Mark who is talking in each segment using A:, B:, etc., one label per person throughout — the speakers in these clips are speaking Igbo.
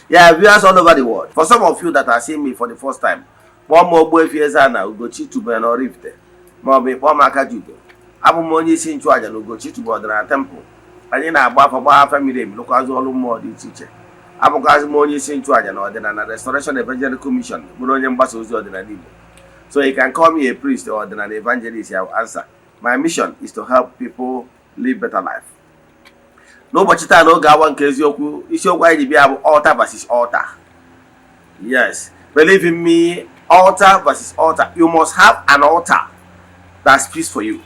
A: Yeah, viewers all over the world. For some of you that are seeing me for the first time, kpọọ m Ogbuefi Eze-Ana Ugochi tubelu na Oraifite, maọbụ ịkpọọ m Akajiugo. Abụ m onye isi nchụaja na Ugochi tubelu ọdịnala temple. Anyị na-agba afa, gbaa afa miri emi, lụkwazị ọrụ mmụọ dị iche iche. Abụkwazị m onye isi nchụaja na Ọdịnala Restoration Evangelical Mission, bụrụ onye mgbasa ozi ọdịnala Igbo. So you can call me a priest or an evangelist, I will answer. My mission is to help people live better life. N'ụbọchị taa, n'oge awa nke eziokwu, isiokwu anyị ji bịa bụ altar versus altar. Yes, believe in me, altar versus altar. You must have an altar that speaks for you.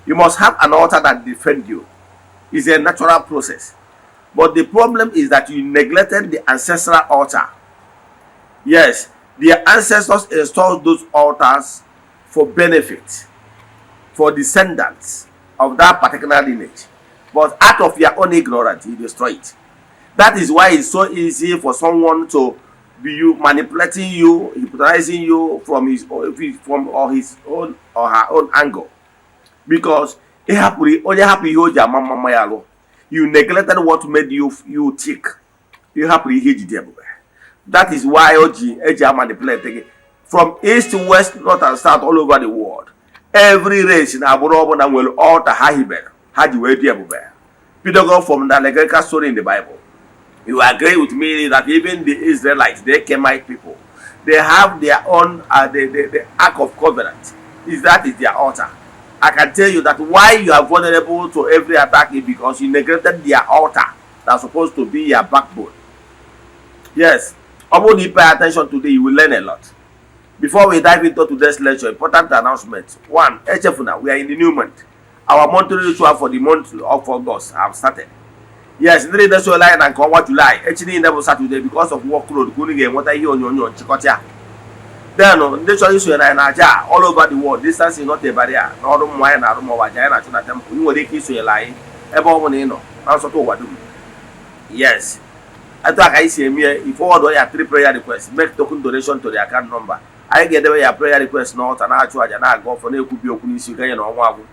A: You must have an altar that defends you. It's a natural process. But the problem is that you neglected the ancestral altar. Yes, the ancestors installed those altars for benefit, for descendants of that particular lineage. But out of your own ignorance, you destroy it. That is why it's so easy for someone to be you manipulating you, hypnotizing you from or his own or her own angle. Because ị hapụrụ onye hapụ ihe o ji ama mma mma ya alụ. You neglected what made you tick. Ị hapụrụ ihe ejide ebube. That is why o ji eji manipulate gị from east, west, north and south, all over the world. Every race na agbụrụ ọbụla nwere altar ha hibere ha ji wee dị ebube. Bidogo from the allegorical story in the Bible. You agree with me that even the Israelites, the Kemite people, they have their own the Ark of Covenant. Is that is their altar. I can tell you that why you are vulnerable to every attack is because you neglected their altar that's supposed to be your backbone. Yes. Ọ bụrụ na you pay attention today, you will learn a lot. Before we dive into today's lecture, important announcement. One, echefuna, we are in the new month. Our monthly ritual for the month of August have started. Yes, ndị niile sola anyị na nke ọnwa July, echi niile bụ Saturday, because of workload, ka unu ga-enweta ihe onyonyo nchịkọta ya. Then ndị chọrọ isonye anyị na aja all over the world, distance is not a barrier. Na ọrụ mmụọ anyị na-arụ maọbụ aja anyị na-achụ na temple, ị nwere ike isonyere anyị ebe ọ bụla ị nọ na nsọtụ ụwa dum. Yes, etu a ka anyị si eme ya. I forward ya three prayer requests, make token donation to the account number. Anyị ga-edebe ya prayer request n'altar, na-achụ aja, na-aga ọfọ, na-ekwubi okwu n'isi ganye na ọnwa agwụ.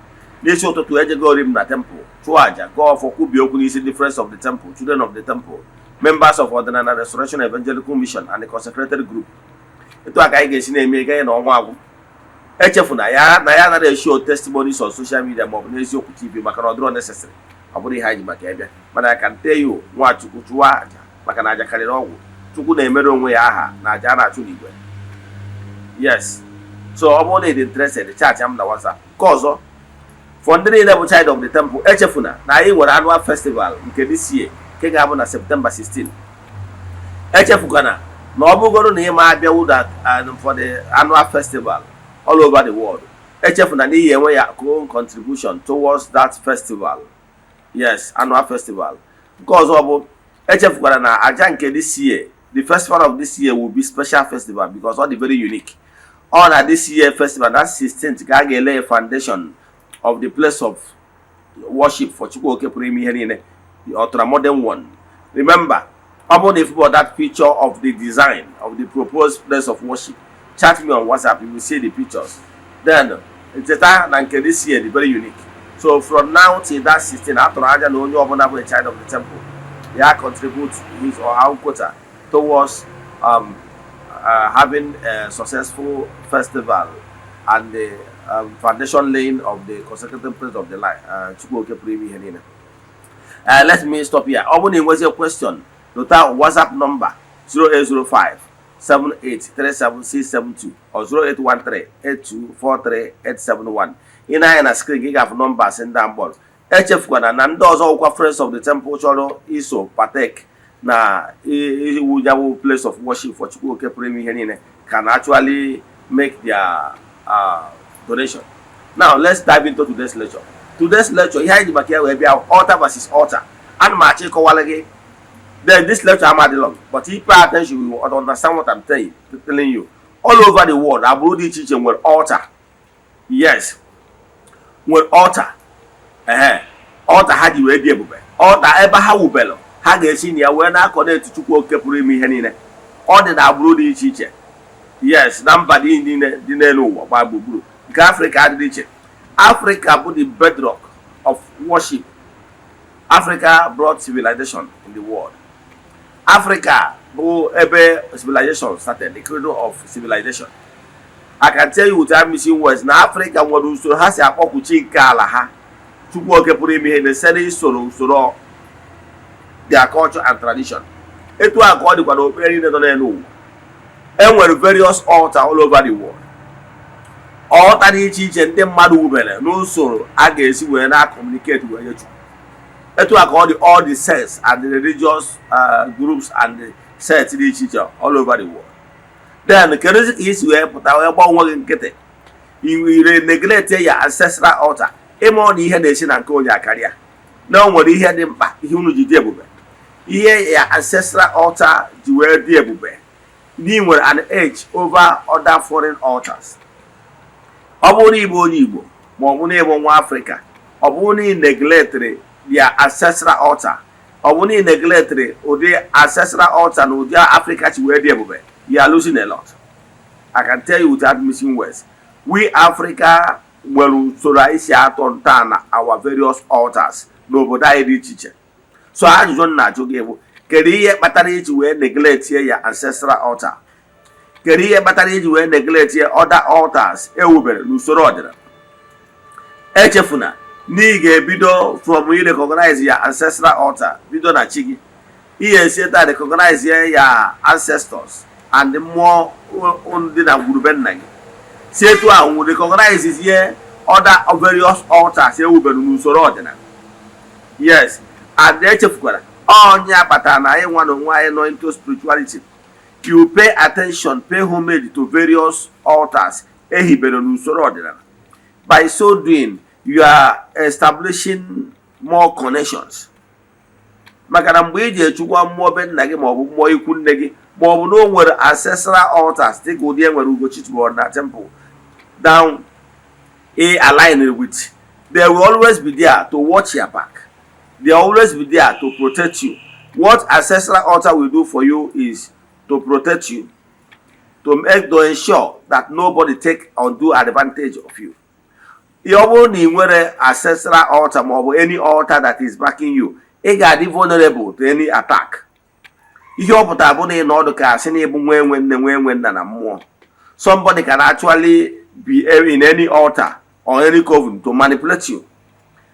A: N'isi ụtụtụ, ejegori m na temple, chụọ aja, gaa ọfọ, kwubie okwu n'isi ndị friends of the temple, children of the temple, members of Ọdịnala Restoration Evangelical Mission and the consecrated group. Etu a ka anyị ga-esi na-eme ganye na ọnwa agwụ. Echefuna ya na ya anaghị eshow testimonies on social media maọbụ n'Eziokwu TV, maka na ọ dịrọ necessary. Ọ bụrụ ihe anyị ji maka ịbịa. Mana I can tell you, Nwachukwu chụwa aja, maka na aja karịrị ọgwụ. Chukwu na-emere onwe ya aha na aja a na-achụ n'igwe. Yes, so ọ bụrụ na ị dị interested, chat m na WhatsApp. Nke ọzọ, for ndị niile bụ child of the temple, echefuna na anyị nwere annual festival nke this year, nke ga-abụ na September 16. Echefukwana na ọ bụgoro na ị ma abịawu that for the annual festival all over the world, echefuna na iyi enwe ya own contribution towards that festival. Yes, annual festival. Nke ọzọ bụ, echefukwara na aja nke this year, the festival of this year will be special festival because ọ dị very unique. Ọ na this year festival, that 16th, ka a ga-ele foundation of the place of worship for Chukwu Oke pụrụ ime ihe niile, the ultra modern one. Remember, ọ bụrụ na if that picture of the design of the proposed place of worship, chat me on WhatsApp, you will see the pictures. Then cheta na nke this year dị very unique. So from now till that 16, atụrụ anya na onye ọbụla bụ a child of the temple ya contribute his or her quota towards having a successful festival and the foundation laying of the consecrated place of the light, Chukwu Oke pụrụ ime ihe niile. Let me stop here. Ọ bụrụ na ị nwezie question, lota WhatsApp number 0805 7837672 or 0813 8243 871. Ị na-anya na screen, gị ga-afụ numbers ndị a mkpọrọ. Echefukwana na ndị ọzọ wụkwa friends of the temple chọrọ iso partake na iwu ya bụ place of worship for Chukwu Oke pụrụ ime ihe niile can actually make their donation. Now let's dive into today's lecture. Today's lecture, ihe anyị ji maka ya wee bịa, altar versus altar. Ana m achọ ịkọwara gị. Then this lecture ama dị long, but if you pay attention, you will understand what I'm telling you. All over the world, agbụrụ dị iche iche nwere altar. Yes, nwere altar. Ehe, altar ha ji wee dị ebube, altar ebe ha wubelu ha ga-esi na ya wee na-aconnect Chukwu Oke pụrụ ime ihe niile. Ọ dị na agbụrụ dị iche iche, yes, na mba dị niile dị n'elu ụwa gbaa gburugburu. Nke Afrịka adịghị iche. Africa bụ the bedrock of worship. Africa brought civilization in the world. Africa bụ ebe civilization started, the cradle of civilization. I can tell you without missing words na Africa nwere usoro ha si akpọku chi nke ala ha, Chukwu Oke pụrụ ime ihe, na-esere isoro usoro their culture and tradition. Etu a ka ọ dịkwa n'okpukpere niile nọ n'elu ụwa. E nwere various altar all over the world, altar dị iche iche ndị mmadụ wubere n'usoro a ga-esi wee na-communicate wee nye Chukwu. Etu a ka ọ dị all the sects and the religious groups and the sects dị iche iche all over the world. Then kedụzi ka isi wee pụta wee gba onwe gị nkịtị, ire neglect ya ancestral altar? Ịma ọ na ihe na-esi na nke onye akarịa na o nwere ihe dị mkpa, ihe unu ji dị ebube, ihe ya ancestral altar ji wee dị ebube, ndị nwere an edge over other foreign altars. Ọ bụrụ na ịbụ onye Igbo ma ọ bụ na ịbụ nwa Afrịka, ọ bụrụ na ị neglectịrị their ancestral altar, ọ bụrụ na ị neglectịrị ụdị ancestral altar na ụdị Afrịka chi wee dị ebube, you are losing a lot. I can tell you without missing words, we Africa nwere usoro anyị si atọ ntọala our various altars n'obodo anyị dị iche iche. So ajụjụ m na-ajụ gị bụ, kedu ihe kpatara iji wee neglect ya ancestral altar? Kedu ihe kpatara iji wee neglect other altars ewubere n'usoro ọdịnala? Echefuna na ị ga-ebido from i recognize ya ancestral altar, bido na chi gị. Ihe esi taa recognize ya ancestors and mmụọ ndị na ngwurube nna gị, si etu ahụ recognize ihe other various altars ewubere n'usoro ọdịnala. Yes, and echefukwara onye kpatara na anyị nwa na onwe anyị nọ into spirituality, you pay attention, pay homage to various altars ehibere n'usoro ọdịnala. By so doing, you are establishing more connections, maka na mgbe iji echukwa mmụọ be nna gị maọbụ mmụọ ikwu nne gị, maọbụ na o nwere ancestral altars dịka ụdị e nwere Ugochi tubelu na temple down a align with, they will always be there to watch your back. They will always be there to protect you. What ancestral altar will do for you is to protect you, to ensure that nobody take undue advantage of you. Ihe ọ bụrụ na ị nwere ancestral altar maọbụ any altar that is backing you, ị ga-adị vulnerable to any attack. Ihe ọ pụtara bụ na ị nọ ọdụ ka asị na ịbụ nwa enwe nne, nwa enwe nna na mmụọ. Somebody can actually be in any altar or any coven to manipulate you.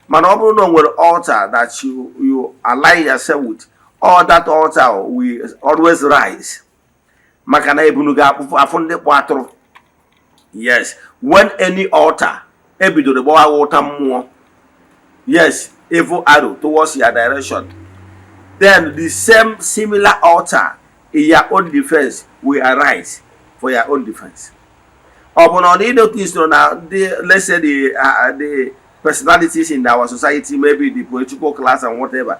A: Mana ọ bụrụ na o nwere altar that you align yourself with, all that altar will always rise, maka na ebunu ga-akpụfụ afụ ndị kpụ atụrụ. Yes, when any altar ebidoro gbawa ụta mmụọ, yes, evil arrow towards your direction, then the same similar altar in your own defense will arise for your own defense. Ọ bụ na ọ na notice na ndị, let's say the personalities in our society, maybe the political class and whatever,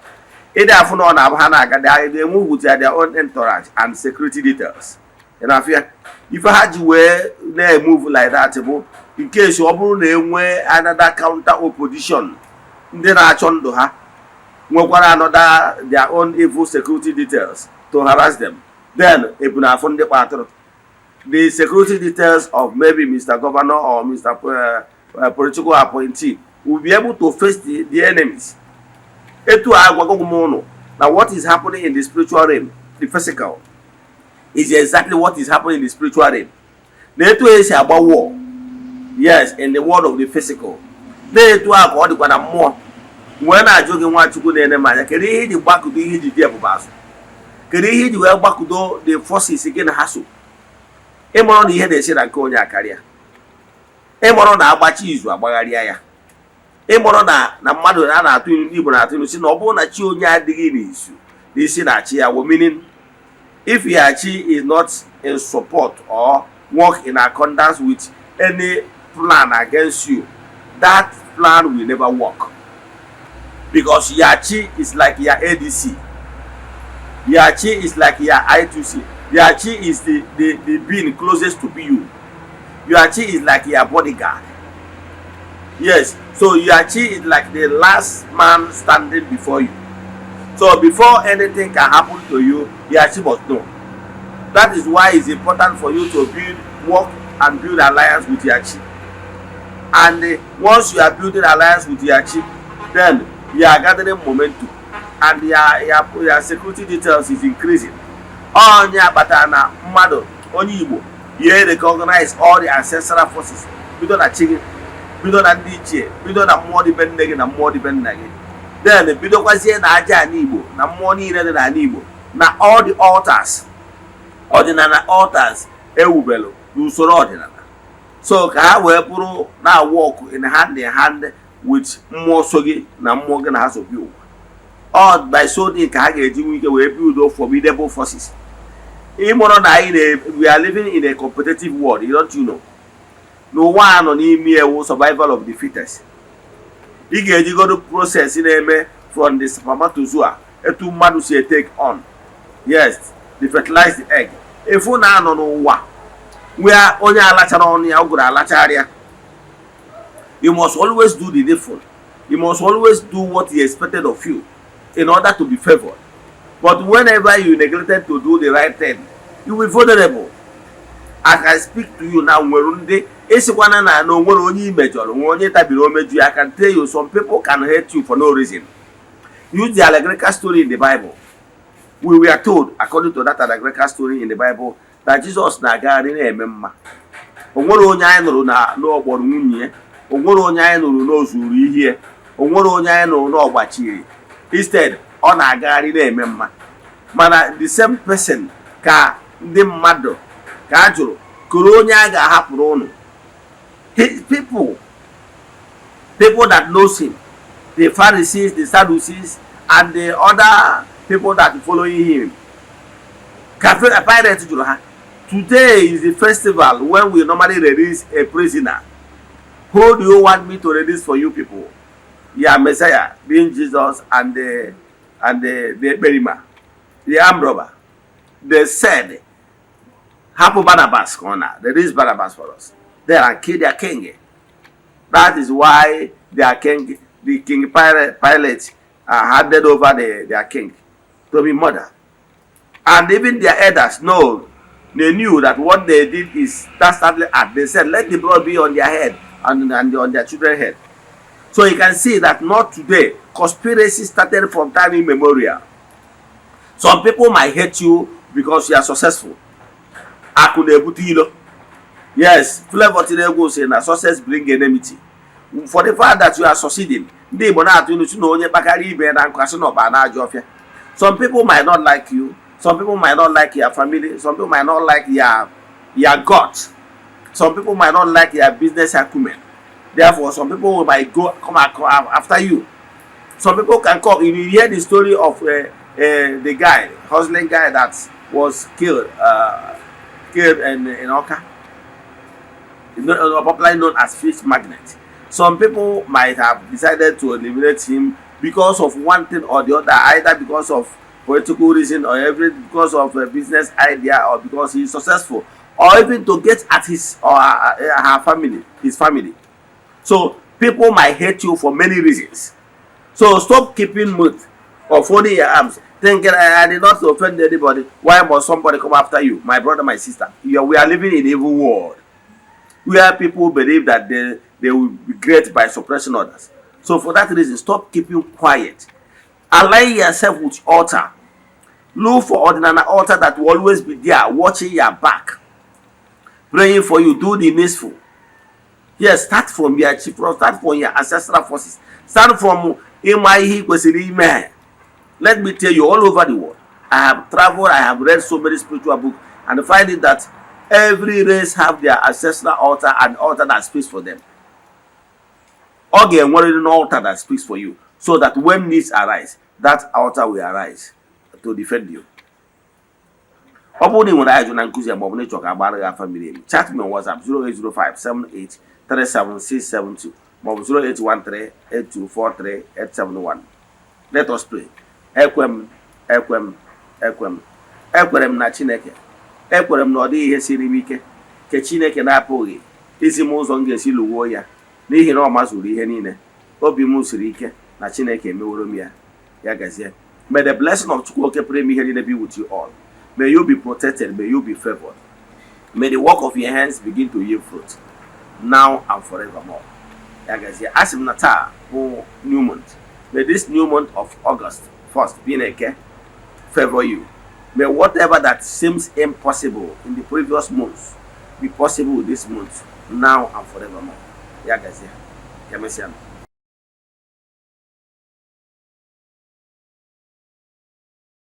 A: ịdị afụ na ọ na-abụ ha na-aga, they move with their own entourage and security details. Ị na-afịa ife ha ji wee na-emove like that bụ in case ọ bụrụ na enwee another counter opposition, ndị na-achọ ndụ ha nwekwara another their own evil security details to harass them. Then ebuna afụ ndị kpa atụrụ, the security details of maybe Mr. Governor or Mr. Political appointee will be able to face the enemies. Etu a agwago m ụnụ na what is happening in the spiritual realm, the physical, is exactly what is happening in the spiritual realm. Na etu esi agba war, yes, in the world of the physical, na etu a ka ọ dịkwa na mmụọ. Wee na-ajụ gị, Nwachukwu na-ene m anya, kedu ihe iji gbakụdo ihe iji dị ebube azụ? Kedu ihe iji wee gbakụdo the forces gị na ha so? Ịmụrụ na ihe na-esi na nke onye akarịa, ịmụrụ na agbachi izu agbagharịa ya, ịmụrụ na mmadụ a na-atụ ilu, ndị Igbo na-atụ ilu si na ọ bụrụ na chi onye adịghị n'izu n'isi na-achị ya wo, meaning if your chi is not in support or work in accordance with any plan against you, that plan will never work, because your chi is like your ADC, your chi is like your I2C, your chi is the being closest to you. Your chi is like your bodyguard. Yes, so your chi is like the last man standing before you. So before anything can happen to you, your chi must know. That is why it's important for you to build work and build alliance with your chi. And once you are building alliance with your chi, then you are gathering momentum. And your security details is increasing. Onye akpatara na mmadụ onye Igbo ya recognize all the ancestral forces, bido na chi gị, bido na ndị ichie, bido na mmụọ dị be nne gị na mmụọ dị be nna gị, then bidokwazie na aja ala Igbo na mmụọ niile dị n'ala Igbo na all the altars, ọdịnala altars ewubelu n'usoro ọdịnala, so ka ha wee bụrụ na work in hand with mmụọ so gị na mmụọ gị na ha so bi ụwa. All by so doing ka ha ga-eji nwee ike wee build formidable forces. Ịmụrụ na anyị na we are living in a competitive world, you don't you know? N'ụwa a nọ n'ime ewu, survival of the fittest. Ị ga-ejigodo process na-eme from the spermatozoa, etu mmadụ si take on, yes, the fertilized egg. Efu na-anọ n'ụwa where onye alachara ọnụ ya ụgụrụ alacharịa. You must always do the needful. You must always do what is expected of you in order to be favored. But whenever you neglected to do the right thing, you will be vulnerable. As I speak to you now, nwere ndị ịsịkwana na onwere onye imejọrọ, nwere onye tabiri omeju ya. I can tell you, some people can hate you for no reason. Use the allegorical story in the Bible. We were told, according to that allegorical story in the Bible, that Jesus na-agagharị na-eme mma. O nwere onye anyị nụrụ na n'ọgbọrọ nwunye ya? O nwere onye anyị nụrụ na o zuru ihe? O nwere onye anyị nụrụ na ọgbachiri? Instead, ọ na-agagharị na-eme mma, mana the same person ka ndị mmadụ ka a jụrụ koro onye a ga-ahapụrụ ụnụ. People that knows him, the Pharisees, the Sadducees and the other people that following him, ka Pilate jụrụ ha, "Today is the festival when we normally release a prisoner. Who do you want me to release for you people?" Yeah, Messiah being Jesus and the Ekperima, the armed robber. They said, "Hapụ Barnabas ka ọ na, release Barnabas for us." Then and kill their king. That is why their king, the King Pilate handed over their king to be murdered. And even their elders know, they knew that what they did is dastardly act. They said, "Let the blood be on their head and on their children's head." So you can see that not today. Conspiracy started from time immemorial. Some people might hate you because you are successful. Akụ na-ebute ilo. Yes, Flavor tiri egwu sị na success bring enmity. For the fact that you are succeeding, ndị Igbo na-atụ ilu si na onye kpakarịa ibe ya na nkụ, asị na ọba na-ajọ ọfịa. Some people might not like you. Some people might not like your family. Some people might not like your gut. Some people might not like your business acumen. Therefore, some people might go come after you. Some people can come. You hear the story of the guy, hustling guy that was killed in Awka, popularly known as Fish Magnet. Some people might have decided to eliminate him because of one thing or the other, either because of political reason or every because of a business idea or because he's successful or even to get at his or her family, his family. So people might hate you for many reasons. So stop keeping mute or folding your arms, thinking, I did not offend anybody. Why must somebody come after you?" My brother, my sister, we are living in evil world where people believe that they will be great by suppressing others. So for that reason, stop keeping quiet. Align yourself with altar. Look for ordinary altar that will always be there watching your back, praying for you. Do the needful. Yes, start from your chief, start from your ancestral forces, start from ịma ihe ị kwesịrị ime. Let me tell you, all over the world I have traveled, I have read so many spiritual books and find it that every race have their ancestral altar and altar that speaks for them. Ọ ga-enwerịrị an altar that speaks for you so that when needs arise, that altar will arise to defend you. Ọ bụrụ na ị nwere ajụjụ na nkụzi a ma ọ bụ na ịchọ ka agbara gị afa miri emi, chat me on WhatsApp 0805 7837 maọbụ 0813 8243 871. Let us pray. Ekwe m, ekwe m, ekwe m, ekwere m na Chineke. Ekwere m na ọ dịghị ihe siri m ike nke Chineke na-apụghị izi m ụzọ m ga-esi lụwuo ya, n'ihi na ọ mazuru ihe niile. Obi m siri ike na Chineke emeworo m ya. Ya gazie. May the blessing of Chukwu Oke pụrụ ime ihe niile be with you all. May you be protected. May you be favored. May the work of your hands begin to yield fruit now and forevermore. Ya gazie. Asị m na taa bụ new month. May this new month of August 1st being Eke, favor you. May whatever that seems impossible in the previous months be possible this month, now and forevermore. Ya gazie. Ka emesịa.